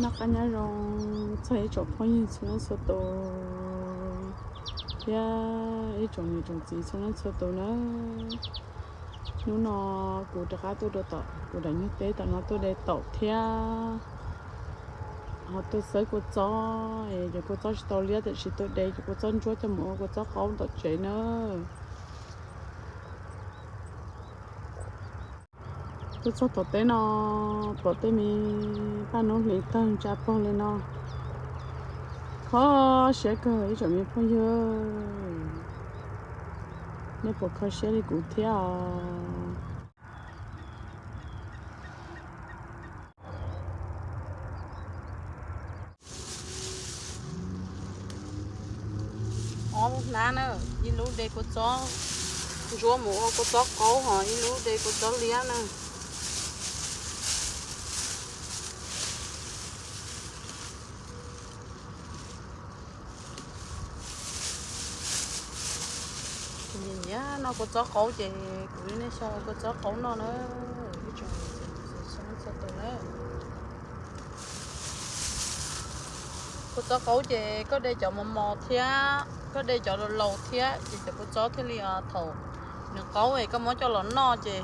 Noj qab nyob zoo txog ib tsoom phooj ywg txhua leej txhua tus thiab ib tsoom niam tsoom txiv txhua leej txhua tus nawb. Hnub no kuv rov qab tuaj rau tom kuv daim nyuag teb tom no tuaj de taum thiab ho tuaj xawb kua txob es cov kua txob tsis tau liab tiam sis tuaj de cov kua txob ntsuab coj mus ua kua txob qaub tom tsev nawb. Tuaj txog tom teb no pom tej me paj noob hliv tawg ntsa pog li no. Kho siab kawg ib tsoom me phooj ywg, nej puas kho siab li kuv thiab os? Ob lub hnab na, ib lub de kua txob ntsuab mus ua kua txob qaub, ho ib lub de kua txob liab na. Nyiam nyiam noj kua txob qaub ces kuv li nej xyoo ua kua txob qaub noj na, ib tsoom txhua tus na. Kua txob qaub ces koj de cov mos mos thiab koj de cov laus laus thiab ces cov kua txob thiaj li thaum nws qaub es koj muab coj los noj ces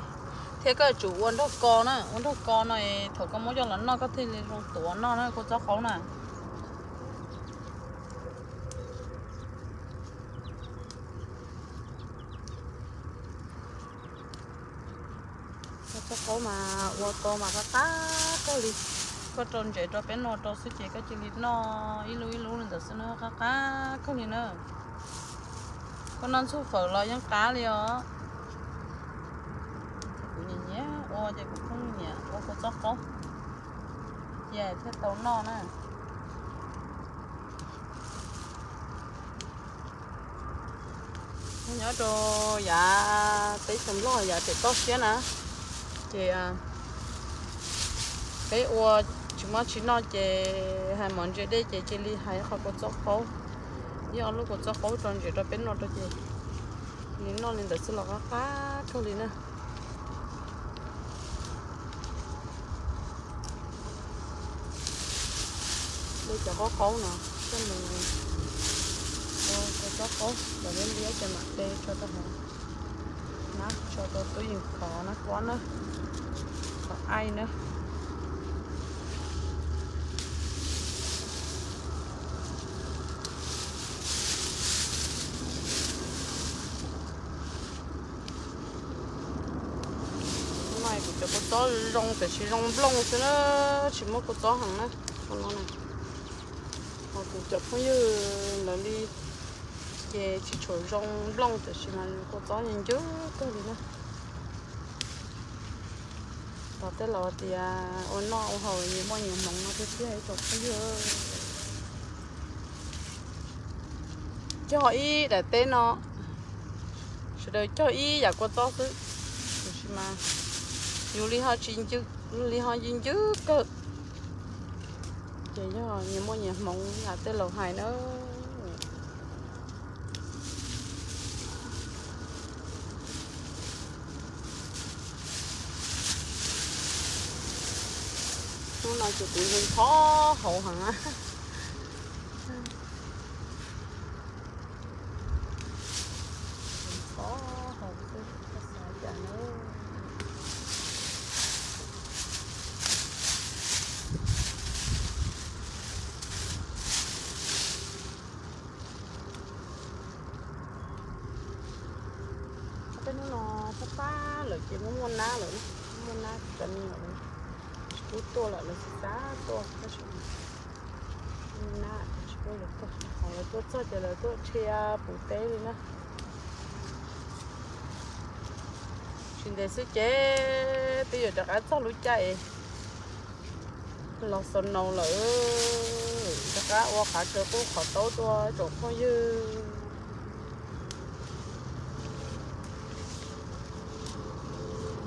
thiab koj yuav tsum ua nraug ko na, ua nraug ko no es thaum koj muab coj los noj koj thiaj li zoo tuav noj na kua txob qaub na. Kua txob qaub mas ua ko mas qab qab kawg li. Koj rau ntsev rau peb noj rau xwb ces koj cia li noj ib lub ib lub li ntawd xwb na, qab qab kawg li na. Koj noj ntxuag fawm los yeej qab li os. Kuv nyiam nyiam ua ces kuv pheej nyiam ua kua txob qaub cia thiaj tau noj na. Nyob rau yav teb chaws Nplog yav pem toj siab na, ces peb ua tsis muaj tsis noj ces hais mov ntsia dej ces cia li hais qhov kua txob qaub, ib ob lub kua txob qaub rau ntsev rau peb noj rau ces li noj li ntawd xwb los qab qab kawg li na. De cov qaub qaub no coj mus ua kua txob qaub, cov liab liab ces mam de tso rau hauv na, tso rau tub yees khov na, kuab na, khov aij na. Hnub no kuv cov kua txob zoo tiam sis zoo nplooj xwb na, tsis muaj kua txob heev na. Ho kuv cov phooj ywg lawv li ces tsis tshua zoo nplooj tiam sis mas kua txob ncw kawg li na. Los tej laus tias ua noj ua haus nyias muaj nyias hmoov no tiag tiag ib tsoom phooj ywg. Cog ib daim teb no, sawv daws cog ib yam kua txob xwb, tiam sis mas yus li ho tsis ncw, li ho ncw ncw kawg. Ces yog nyias muaj nyias hmoov yam tej laus hais na. Hnub no ces kuv ntxhov hauv heev. Ntxhov hauv xwb, xav cas na. Tej hnub no fab fab lawm ces muaj muaj nab lawm, muaj nab cov me nyuam lawm, tsis pub tuaj lawm, lawv xav xav tuaj tab sis muaj nab tsis pub lawv tuaj. Thaum lawv tuaj txog ces lawv tuaj tshia puv teb li na. Tsis ntev xwb ces twb yuav rov qab txog lub caij los xaus naus lawm, rov qab ua qhov chaw qub qhov taub rau tsoom phooj ywg.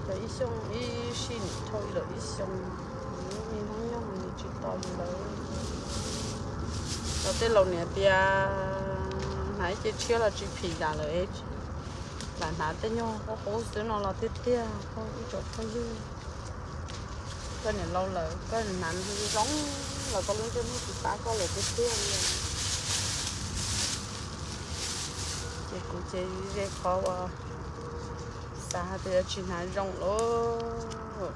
Lawv ib xyoos ib sij nim dhau lawm ib xyoos, me hnub nyoog nim tsis tos li lawm. Los tej laus niam tias hnav ib ce tshiab los tsis phim yam lawm, lam hnav tej nyuag qub qub xwb no los tiag tiag ib tsoom phooj ywg. Koj niam laus lawm koj hnav zoo los koj lub ntsej muag tsis pab koj lawm tiag tiag li. Ces kuv ces ze qhov uas xav hais tias yuav tsis hnav zoo lawm.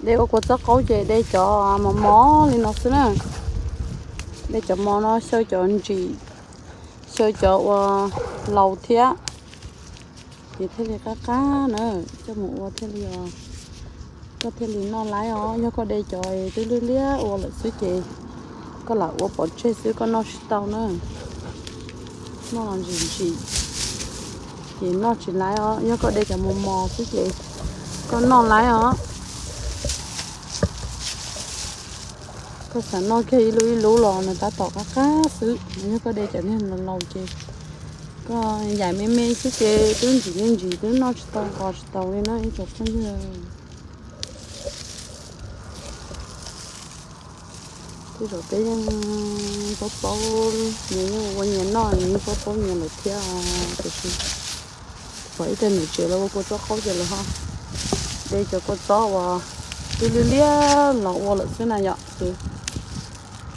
De ua kua txob qaub ces de cov mos mos li no xwb na. De cov mos no xyaw cov ntsim, xyaw cov uas laus thiab, ces thiaj li qab qab na, coj mus ua thiaj li, koj thiaj li noj laib os. Yog koj de cov twb liab liab ua lawm xwb ces koj lam ua pov tseg xwb, koj noj tsis tau na. Noj los ntsim ntsim ces noj tsis laib os. Yog koj de cov mos mos xwb ces koj noj laib os. Koj xav noj kiag ib lub ib lub los nws tab tom qab qab xwb. Yog koj de cov niag laus laus ces koj yaim me me xwb ces twb ntsim me ntsis twb noj tsis tau nqos tsis tau li na ib tsoom phooj ywg. Tej zaum peb yeej paub paub, nyias yeej ua nyias noj, nyias yeej paub paub nyias lawm thiab, tiam sis pom ib teg niam tsev lawv ua kua txob qaub ces lawv ho de cov kua txob uas twb liab liab los ua lawm xwb na yom. Ces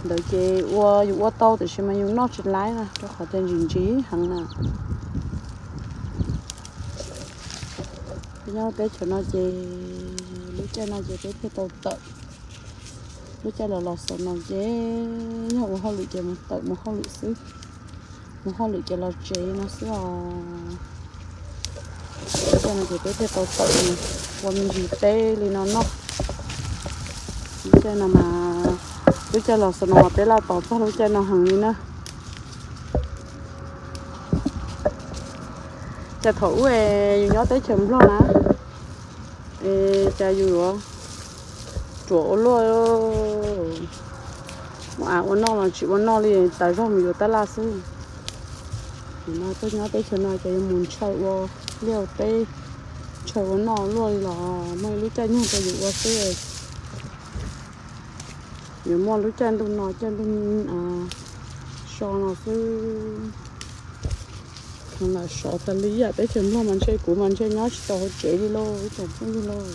ntawd ces ua yus ua tau tiam sis mas yus noj tsis laib na rau qhov tias ntsim ntsim heev na. Nyob teb chaws no ces lub caij no ces peb thiaj tau tawm. Lub caij los los xaus no ces yog ua hauj lwm ces mus tawm mus hauj lwm xwb, mus hauj lwm ces los tsev no xwb os. Lub caij no ces peb thiaj tau tawm mus ua me ntsis teb li no noj. Lub caij no mas Lub caij los xwb no peb laj tos txog lub caij no heev li na. Cas thaum ub yus nyob teb chaws Nplog na, es cas yus yuav ruam ua luaj, ua av ua noj los tsis ua noj li, tas zog mus yuav tab laj xwb. Nim no tuaj nyob teb chaws no ces yuav mus ntshaw ua liaj ua teb, ntshaw ua noj luaj li los muaj ib lub caij nyoog rau yus ua xwb. Yuav muaj lub caij ntuj no caij ntuj so no xwb. Lam sov tas li yam teb chaws Nplog mas ntshe kuv mas ntshe nyob tsis tau hauv tsev li lauj ib tsoom phooj ywg lauj.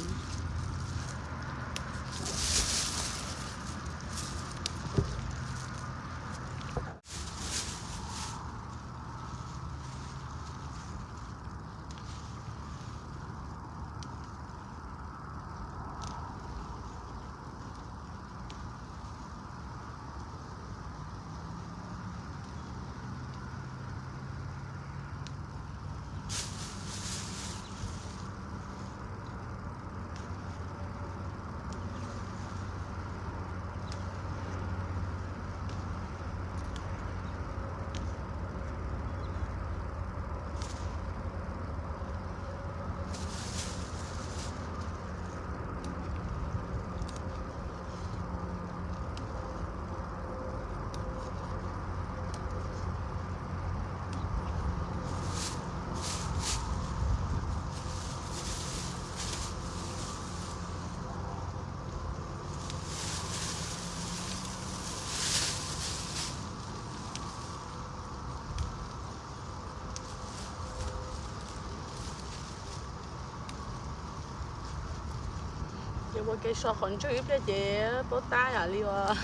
Ces ua ke so qhov ntswg ib pliag ces paub tab yam li uas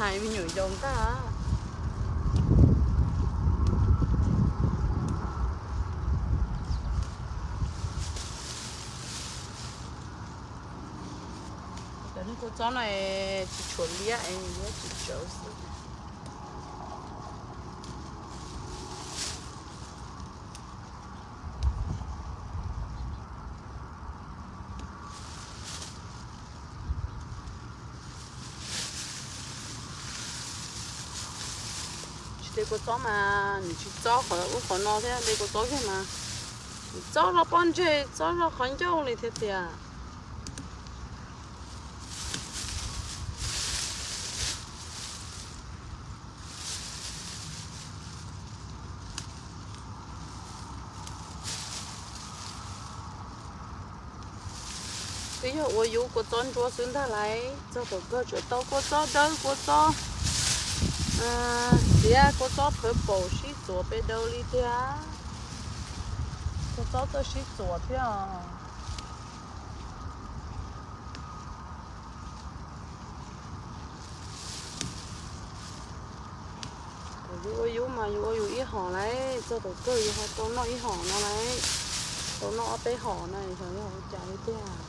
hais me nyuam yaus ntag. Cov niag kua txob no tsis tshuav liab, liab tsis tsawv xwb. Tsis de kua txob mas nws tsis txob qhov ub qhov no thiab, de kua txob kiag mas nws txob zog pob ntseg, txob zog qhov ncauj li thiab tiag. Twb yog ua yub kua txob ntsuab xwb ntag lauj, txog thaum kawg tseem tau kua txob dawb, kua txob xiav, kua txob purple sib txuas pes daws li tiag. Kua txob txawj sib txuas thiab os. Yus ua yus mas yus ua yus ib hom lauj, txog thaum kawg yus ho tau noj ib hom no lauj, tau noj ob peb hom no xyov yog ua cas li tiag.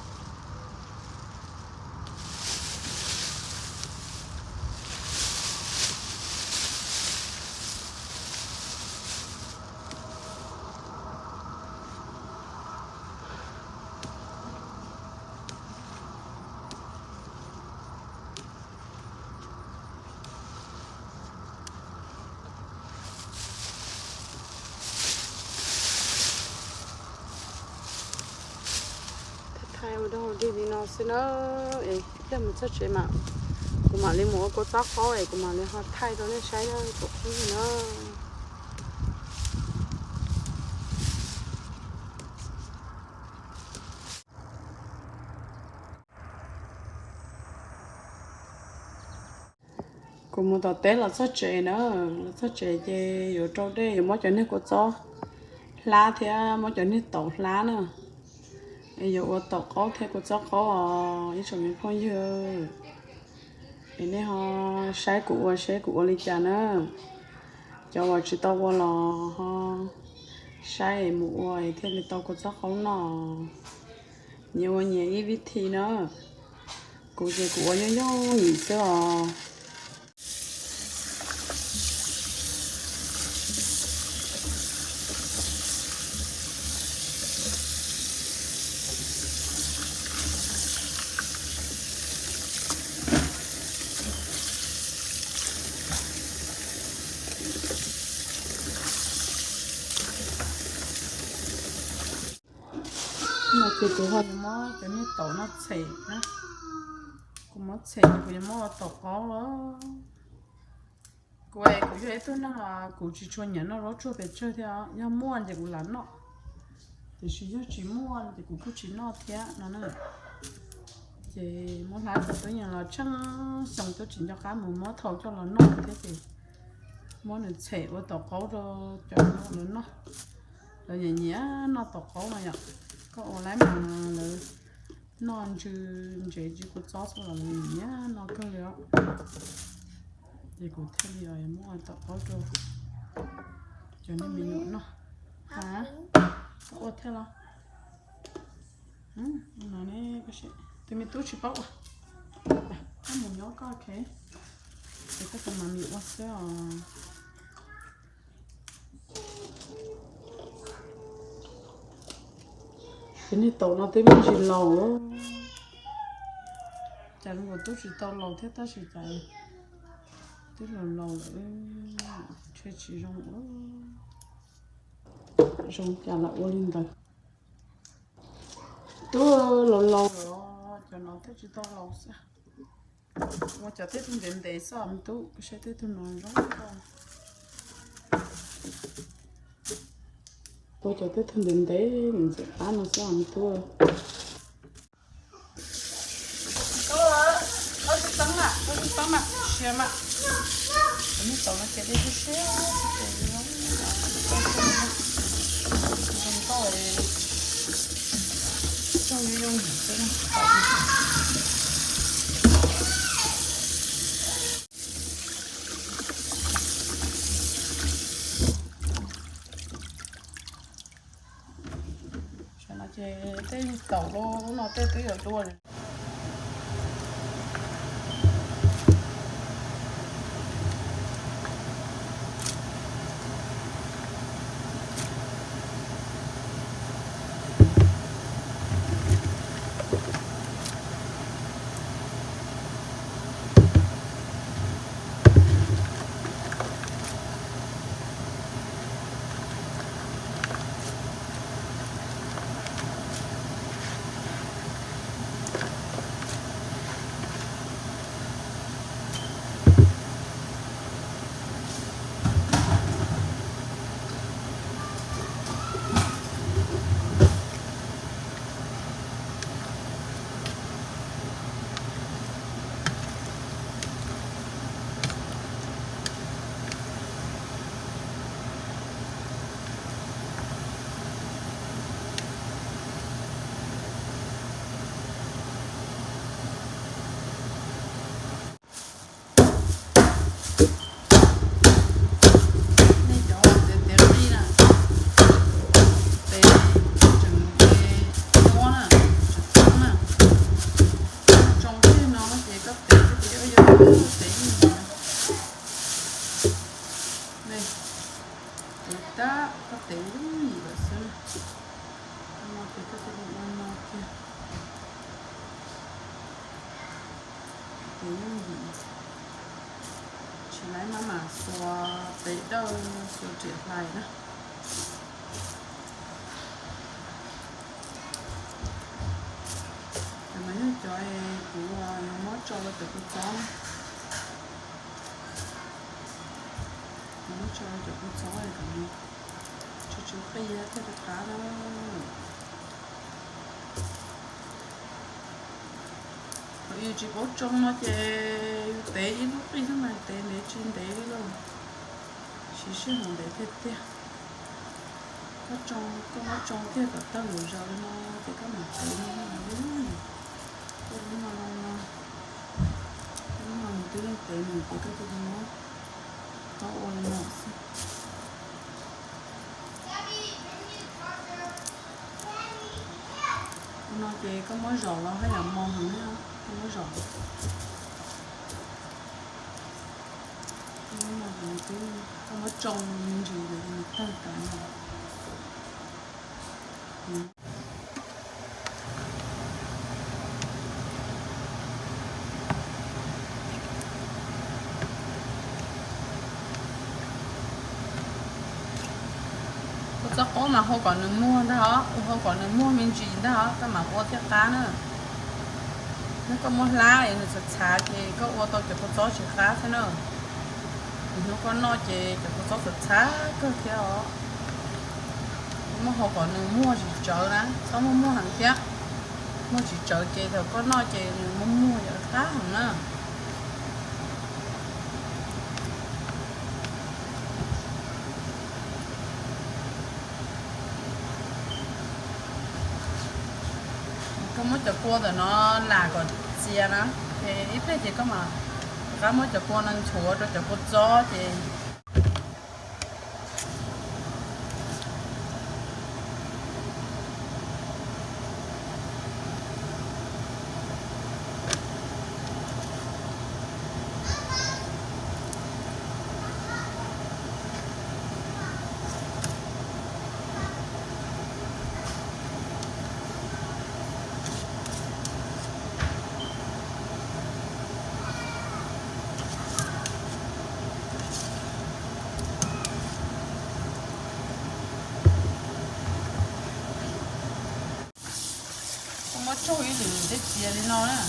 Thaij ua dog dig li no xwb na, es ib pliag mus txog tsev mas kuv mam li mus ua kua txob qaub es kuv mam li ho thaij rau nej saib na tsoom phooj ywg na. Kuv mus tom teb los txog tsev na, los txog tsev ces yuav rau dej, yuav muab cov niag kua txob hlab thiab muab cov niag taum hlab na, es yuav ua taum qaub thiab kua txob qaub os ib tsoom me phooj ywg. Es nej ho saib kuv ua seb kuv ua li cas na. Cov uas tsis tau ua los ho saib es mus ua es thiaj li tau kua txob qaub noj. Nyias ua nyias ib vib thi na. Kuv ces kuv ua yooj yooj yim xwb os. Ces kuv ho yuav muab cov niag taum no tshem na. Kuv muab tshem ces kuv yuav muab ua taum qaub los. Kuv es kuv yog ib tug neeg kuv tsis tshua nyiam noj zaub tsuag pes tsawg thiab, yog muaj ces kuv lam noj, tiam sis yog tsis muaj ces kuv kuj tsis noj thiab no na. Ces muab hlab cov tub nyees los tsheej xyoo twb tsis nco qab mus muab thau coj los noj thiab ces muab nws tshem ua taum qaub rau cov lawv noj. Lawv nyiam nyiam noj taum qaub no yom. Koj ua laib mas lawv noj ntsw ntsev tsis kua txob xwb los lawv nyiam noj kawg li os. Ces kuv thiaj li muab taum qaub rau cov niag me nyuam noj. Ha, koj ua thiab los? No ne, tus me tub tsis paub ua. Koj mus nyob koj, ok. Ces koj tus mas mis ua xwb os. Ces niag taum no twb me ntsis laus. Cas zoo nkaus tub tsis tau laus thiab tab sis cas twb laus laus lawm, ntshe tsis zoo. Zoo cas lam ua li ntawd. Tub laus laus lawm, cov no twb tsis tau laus xwb. Ua cov tej tug ntev ntev xwb os me tub, kuv saib tej tug no zoo nkauj. Ua cov tej tug ntev ntev ntxim qab no xwb os me tub. Koj tub teeb mas, koj tub teeb mas, sia mas. Cov niag taum no ces dej siab siab, zoo nkauj, zoo nkauj, zoo yooj yim xwb. Tam no ces tej taum lub no tej twb yuav dua. Nej cov tiav tiav qij na, tes tseem nyuaj na, tseem txheeb na. Tsoo kiag no ces koj tev kiag yog tev ib yam. Nej, tev tab koj tev yooj yim lawm xwb na. No ces koj cia li ua no kiag. Tev yooj yim, tsis laib maj mam xuas tes dawj xuas riam hlais na. Cov no yog cov kuv yuav muab tso rau cov kua txob na. Yuav muab tso rau cov kua txob kom nws tsw tsw qij thiaj li qab na. Thaum yus tsis paub tsoo no ces yus tev ib lub qij xwb mas tev ntev tsis ntev li lauj. Siv sij hawm ntev tiag tiag. Koj tsoo, koj muab tsoo kiag kom tag lub zaus li no ces koj mam tev no. Koj lub no, lub no nws twb yeej tev nws ces koj cia li muab tau ua li no xwb. Ua no ces koj muab zom los haj yam mos heev li, koj muab zom. Koj muab tsoo me ntsis ces nws tawg tawv no. Koj Txoj qaub mas hau kom nws muag ntag os, ua hau kom nws muag me ntsis ntag os koj mam ua thiaj qab na. Yog koj muab hlab es nws txhav txhav ces koj ua tau cov kua txob tsis qab thiab na. Hnub koj noj ces cov kua txob txhav txhav kawg thiab os. Muab hau kom nws muag tsis tsawv na, txhob muab muag heev thiab. Muag tsis tsawv ces thaum koj noj ces nws muag muag yuav qab heev na. Koj muab cov kua ntawm no lam kom txias na, ces ib pliag ces koj mam rov qab muab cov kua no nchuav rau cov kua txob ces Koj muab tsaug ib lwm dej txias li no na,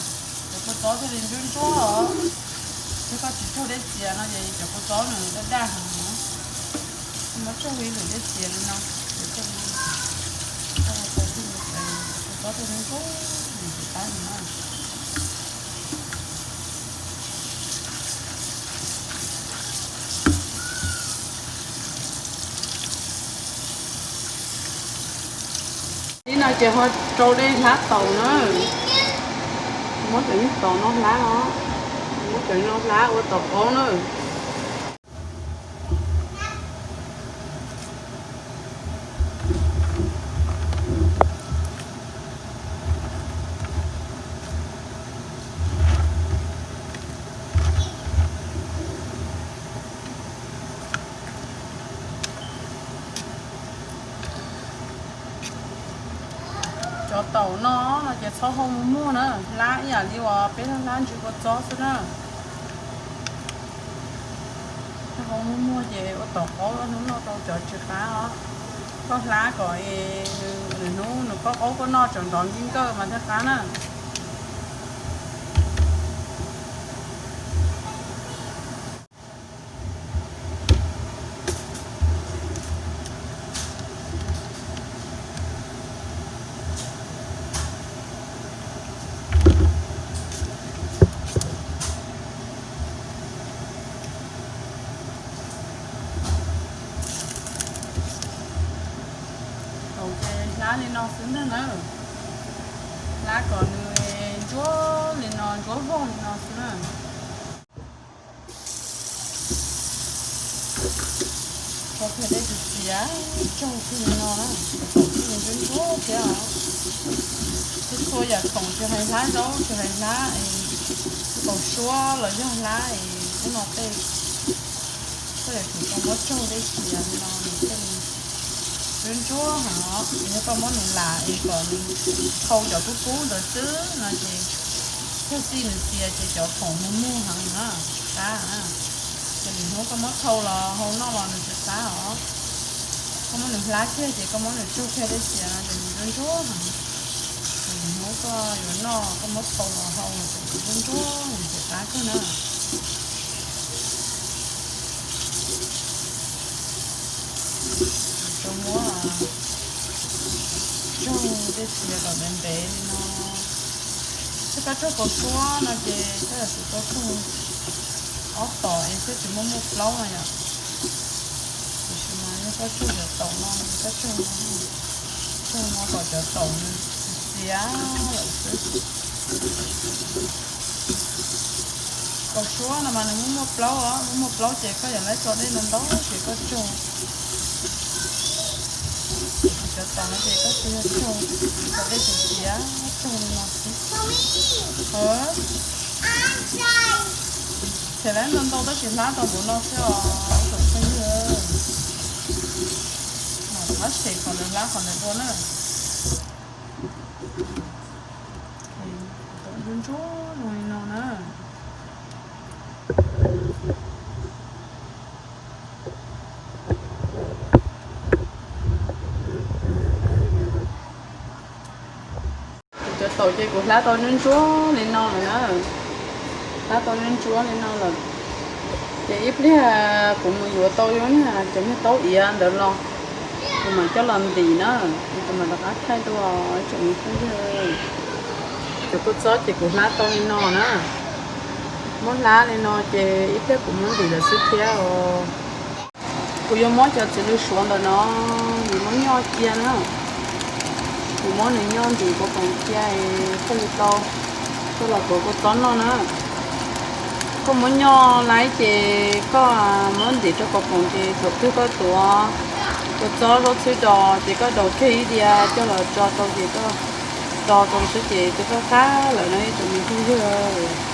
cov kua txob thiaj li ntsuab ntsuab os. Thiab koj tsis tsaug dej txias no ces cov kua txob nws daj daj heev na. Koj muab tsaug ib lwm dej txias li no, ces koj, koj, kua txob thiaj ntsuab ntsuab, nws tsis qab li no. Li no ces ho rau dej hlab taus na. Muab cov niag taus no hlab os, muab cov no hlab ua taus qaub na. Cov taus no no ces txhob hau muag muag na, hlab ib yam li uas peb hlab ntsis kua txob xwb na. Hau muag muag ces ua taus qaub, hnub noj tau cov tsis qab os. Koj hlab kom es nws, nws hnub nws qaub qaub koj noj tseem nrov nkij nkawj mas thiaj qab na. Thaum ces hlab li no xwb ntag na. Hlab kom nws ntsuab li no, ntsuab vog li no xwb na. Tso kiag dej txias txias, tsaug kiag li no na, thaum twg ntsuab ntsuab thiab os. Txhua txhua yam khoom tsis hais hlab zaub, tsis hais hlab es kaus suab los yog hlab es ub no tej, koj yuav tsum tau muab tsaug dej txias li no nws thiaj li ntsuab ntsuab heev os. Yog koj muab nws lam es kom nws thau cov kub kub ntawd xwb no ces txog txij nws txias ces cov khoom muag muag heev na, qab na. Ces lwm hnub koj muab thau los hau noj los nws tsis qab os. Koj muab nws hlab kiag ces koj muab nws tsaug kiag dej txias no ces nws ntsuab ntsuab heev. Ces lwm hnub koj yuav noj koj muab thau los hau ces nws ntsuab ntsuab nws tsis qab kawg na. Tsuas muab tsaug dej txias kom ntev ntev li no. Thiab koj tsaug kaus suab no ces koj yuav tsum tau tsaug ob tom es thiaj tsis muaj muaj plaub no yom. Tiam sis mas yog koj tsaug cov taum no ces koj tsaug no, tsaug no kom cov taum nws txias lawm xwb. Kaus suab no mas nws muaj muaj plaub os, muaj muaj plaub ces koj yuav tau tso dej ntau ntau ces koj tsaug. Cov taum no ces koj tsuas yog tsaug, tso dej txias txias, tsaug li no xwb. Them lawv ntau ntau tab sis hlab tau npaum no xwb os tus phooj ywg. Mam hlab xem qhov ntawd hlab qhov ntawd dua na. Tau ntsuab ntsuab zoo li no na. Thaum ces kuv hlab tau ntsuab ntsuab li no lawm na, hlab tau ntsuab ntsuab li no lawm, ces ib pliag kuv mus yuav tau cov niag taub iav ntawd los, kuv mam coj los ntim na, kuv mam rov qab thaij dua tsoom me phooj ywg. Cov kua txob ces kuv hlab tau li no na, muab hlab li no ces ib pliag kuv muab ntim lawm xwb thiab os. Kuv yuav muab cov txiv lws suav ntawm no, nws muab nyoj cia na. Kuv muab nws nyoj ntim kua poom cia thiaj li tau coj los tuav kua txob noj na. Koj muab nyoj laib ces koj muab ntim rau kua poom ces thaum twg koj tuav kua txob zaub txhwb do ces koj daus kiag ib diav coj los tso rau ces koj do rau xwb ces twb qab qab lawm no ib tsoom me phooj ywg.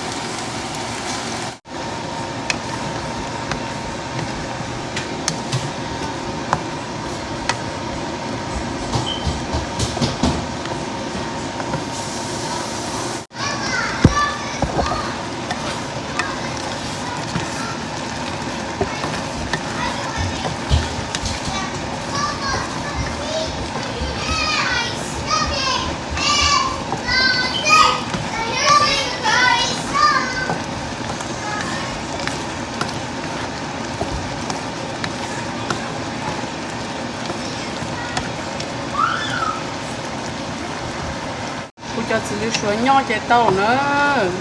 Kuv cov txiv lws suav nyoj ces tau na,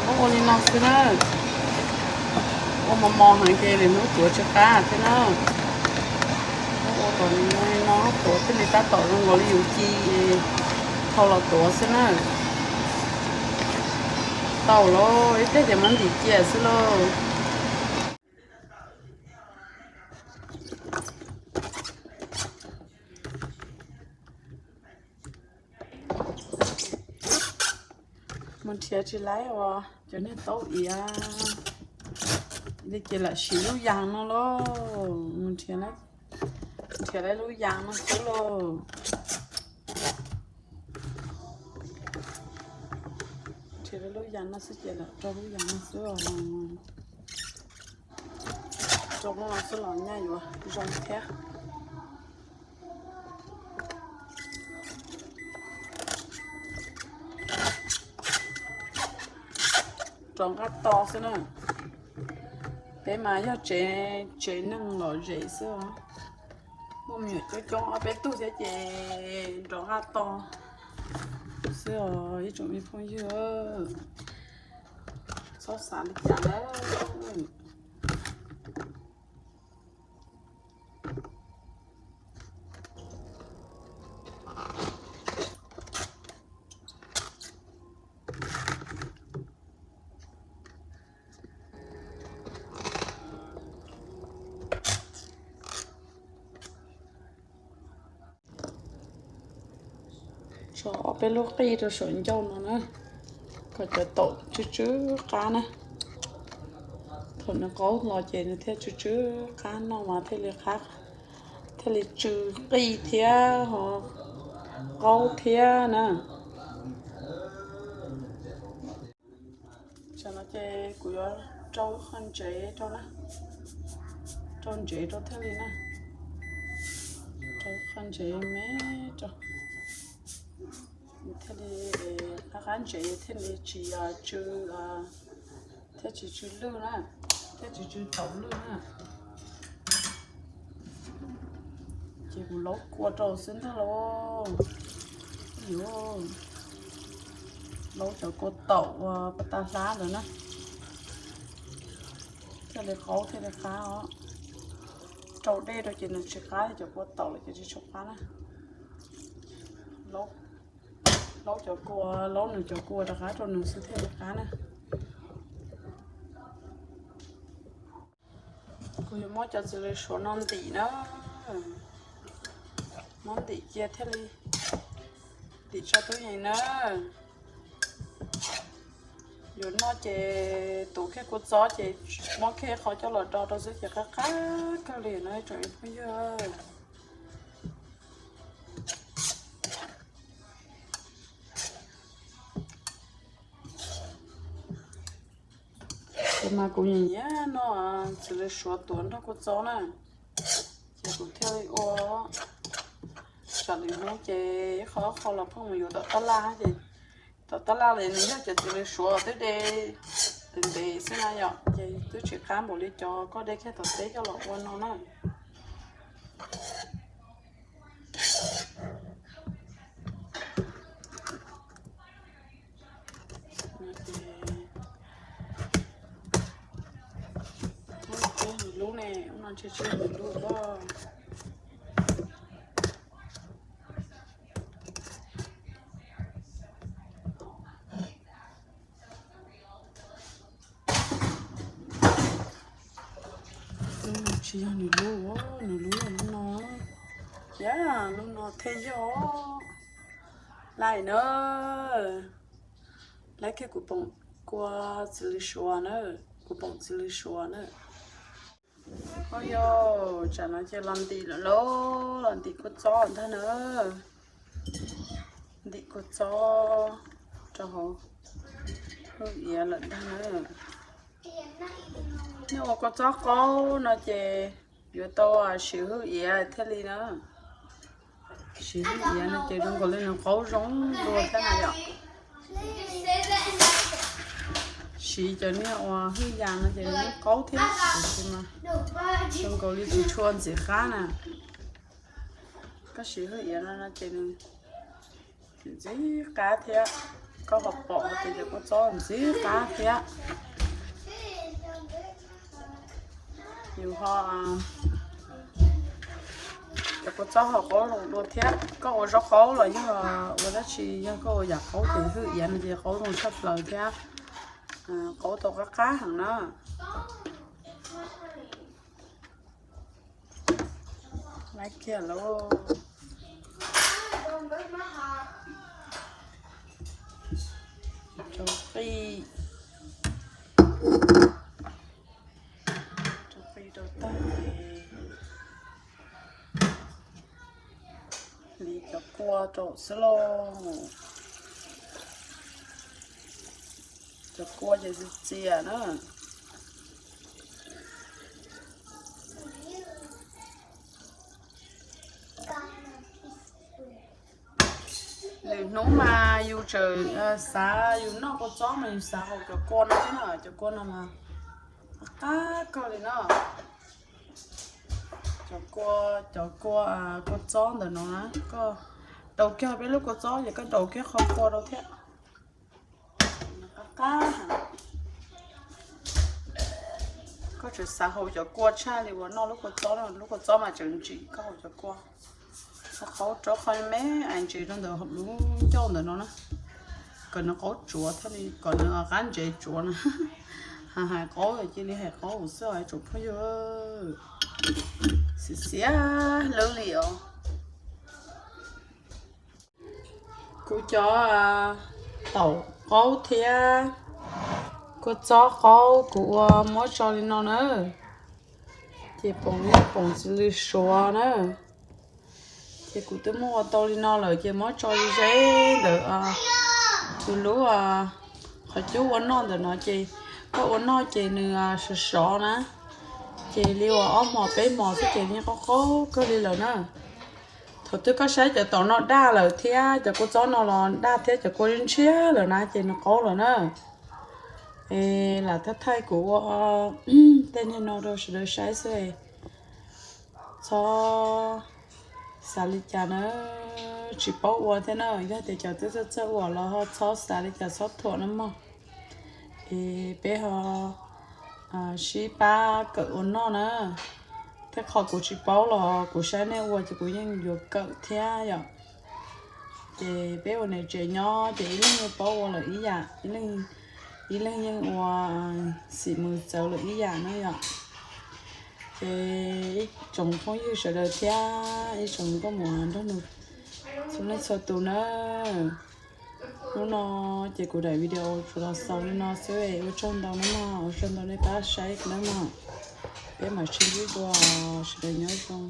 muab ua li no xwb na. Ua mos mos heev ces lwm hnub tuav tsis qab thiab na. Muab ua kom li no tuav thiaj li tab tom zoo nkaus li yus ci thau los tuav xwb na. Tau lauj, ib pliag ces muab ntim cia xwb lauj. Mus nrhiav tsis laib uas cov niag taub iav li ces lam siv lub yas no lauj. Mus nrhiav, nrhiav laib lub yas no xwb lauj. Nrhiav laib lub yas no xwb ces lam rau lub yas no xwb os. Rau lub no xwb los nyaj yuav zoo thiab. Rov nqaj to xwb na. Peb mas yog tsev, tsev neeg lom zem xwb os. Muaj me nyuam coob coob ob peb tug thiab ces nrov nqaj to xwb os ib tsoom me phooj ywg. Txhob xav li cas na. Tso ob peb lub qij rau saum ncauj no na, kom cov taum tsw tsw qab na. Thaum nws qaub los ces nws thiaj tsw tsw qab noj mas thiaj li qab, thiaj li tsw qij thiab ho qaub thiab na. Tam no ces kuv yuav rau qhov ntsev rau na, rau ntsev rau thiaj li na, rau qhov ntsev me rau, thiaj li qab qab ntsev thiaj li tsis tsw, thiaj tsis tsw lwj na, thiaj tsis tsw taum lwj na. Ces kuv laub kua rau xwb ntag lauj. Yuav laub cov kua taum uas pas tas hlab ntawd na, thiaj li qaub thiaj li qab os. Rau dej rau ces nws tsis qab, cov kua taum lawm ces tsis tshua qab na. Laub cov kua, laub nws cov kua rov qab rau nws xwb thiaj li qab na. Kuv yuav muab cov txiv lws suav no ntim na, muab ntim cia thiaj li ntim tso tub yees na. Yuav noj ces tuav kiag kua txob ces muab kiag qhov coj los do rau xwb ces qab qab kawg li no ib tsoom phooj ywg. Kuv mas kuv nyiam nyiam noj txiv lws suav tuav nrog kua txob na, ces kuv thiaj li ua. Tsam lwm hnub ces ib qho ib qho los pheej mus yuav tom tab laj ces Cov tab laj li nws yog cov txiv lws suav twb de ntev ntev xwb na yom, ces twb tsis qab npaum li cov koj de kiag tom teb coj los ua no na. Lub ne, ub no ntshe tsis yog nws lub os. Lub no tsis yog nws lub, nws lub yog lub no. Yam, lub no thiaj yog. Laj na, laj kiag kuv poom kua txiv lws suav na, kuv poom txiv lws suav na. Oj yog, tsam no ces los ntim lawm lauj, los ntim kua txob ntag na. Ntim kua txob rau hauv hwj iav lawm ntag na. Nej ua kua txob qaub no ces yuav tau siv hwj iav thiaj li na. Siv hwj iav no ces zoo nkaus li nws qaub zoo dua thiab na yom. Siv cov niag uas hwj yas no ces nws qaub thiab, tiam sis mas zoo nkaus li tus tshua ntxim qab na. Koj siv hwj iav no no ces nws ntxim qab thiab. Koj ho pom tias cov kua txob ntxim qab thiab. Yus ho, cov kua txob ho qaub zoo dua thiab. Koj ua zaub qaub los yog ua dab tsi, yog koj ua yam qaub ces hwj iav no ces qaub zoo tshaj plaws thiab. Qaub tau qab qab heev na. Lab kiag lauj. Rau qij, rau qij rau tag ces li cov kua rau xwb lauj. Cov kua ces txias txias na. Lwm hnub mas yus tseem xav yus noj kua txob mas yus xav haus cov kua no thiab na, cov kua no mas qab kawg li na. Cov kua, cov kua, kua txob ntawm no na, koj daus kiag peb lub kua txob ces koj daus kiag qhov kua rau thiab. Qab qab. Koj tseem xav haus cov kua tshaj li uas noj lub kua txob no, lub kua txob mas tseem ntsim koj haus cov kua. Qhov qaub rau qhov me ais ntses rau ntawm lub ncauj ntawm no na, kom nws qaub tsuav thiaj li kom nws qab ntses tsuav na. Hais qaub cia li hais qaub xwb os tsoom phooj ywg. Xiv xiav lawv li os. Kuv cov taum qaub thiab kua txob qaub kuv ua muab tso li no na. Ces poom yog poom txiv lws suav na. Ces kuv twb muab ua tau li no lawm ces muab tso ze ze ntawm tus lub qhov cub ua noj ntawm no ces koj ua noj ces nws sov sov na. Ces li uas ob hmos peb hmos xwb ces yeej qaub qaub kawg li lawm na. Thaum twg koj saib cov taum no daj lawm thiab cov kua txob no los daj thiab cov kua ntshiab lawm na ces nws qaub lawm na. Es lam thaij thaij kuv ua tej niag no rau sawv daws saib xwb. Txhob xav li cas na, tsis paub ua thiab na, yog tias cov twb txawj txawj ua los ho txhob xav li cas txhob thuam na mog. Es peb ho sib pab kawm ua noj na. Tej qho kuv tsis paub los kuv saib nej ua ces kuv yeej yuav kawm thiab yom. Ces peb ua niam tsev nyob ces ib leeg yeej paub ua lawm ib yam, ib leeg yeej ua xim mus txawv lawm ib yam na yom. Ces ib tsoom phooj ywg sawv daws thiab ib tsoom nkauj muam nrog nws txhua leej txhua tus na. Hnub no ces kuv daim video tsuas los xaus li no xwb, ua tsaug ntau nawb mog, ua tsaug ntau nej pab saib nawb mog. Peb mam sib ntsib dua, sawv daws nyob zoo.